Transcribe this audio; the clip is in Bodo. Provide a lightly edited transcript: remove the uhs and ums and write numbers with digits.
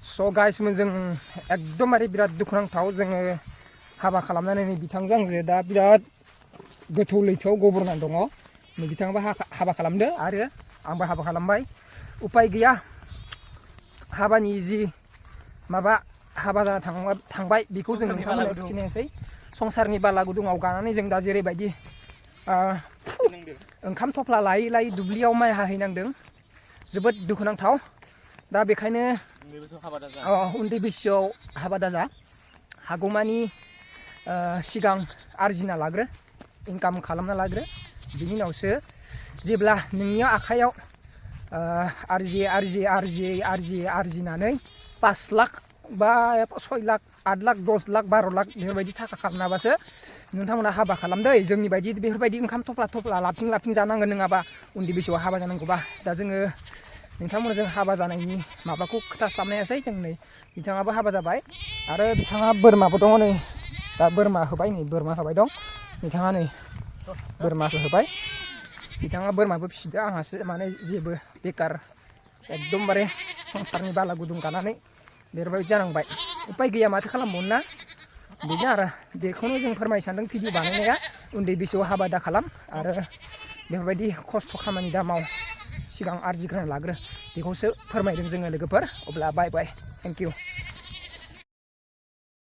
स' गाइसमोन जों एकदमबारे बिराद दुखुनांथाव जोङो हाबा खालामनानै बिथांजों आंजों दा बिराद गोथौ लैथोआव गब्रनानै दङ। बिथाङाबो हाबा खालामदो आरो आंबो हाबा खालामबाय। उपाय गैया हाबानि जि माबा हाबा जाना थांबाय बेखौ जों नोंथांमोननो खिन्थानोसै। संसारनि बाला गुदुङाव गानानै जों दा जेरैबायदि ओंखाम थफ्ला लायै लायै दुब्लियाव माइ हाहैनांदों जोबोद दुखुनांथाव। दा बेखायनो उन्दै बैसोआव हाबा दाजा हागौमानि सिगां आरजिना लाग्रो इनकाम खालामना लाग्रो बिनि उनावसो जेब्ला नोंनि आखाइयाव आरजिनानै 5 लाख बा 6 लाख 8 लाख 10 लाख 12 लाख बेफोरबायदि थाखा खालामनो हाबासो नोंथांमोना हाबा खालामदो। जोंनि बायदि बेफोरबायदि ओंखाम थफ्ला लाबथिं जानांगोन नङाबा उन्दै बैसोआव हाबा जानांगौबा। दा जोङो नोंथांमोनजों हाबा जानायनि माबाखौ खोथास्लाबनो हायासै। जों नै बिथाङाबो हाबा जाबाय आरो बिथाङा बोरमाबो दङ नै दा बोरमा होबाय दं बिथाङा नै बोरमाखौ होबाय। बिथाङा बोरमाबो फिसिदो आंहासो माने जेबो बेकार एकदमबारे संसारनि बाला गुदुं गानानै बेफोरबायदि जानांबाय। उपाय गैया माथो खालामबावनो ना बेनो आरो बेखौनो जों फोरमायनो सानदों भिडिअ बानायनाया। उन्दै बैसोआव हाबा दा खालाम आरो बेफोरबायदि खस्थ' खामानि दा माव सिगां आरजिग्रोना लाग्रो बेखौसो फोरमायदों जोङो लोगोफोर। अब्ला बाय बाय थेंक इउ।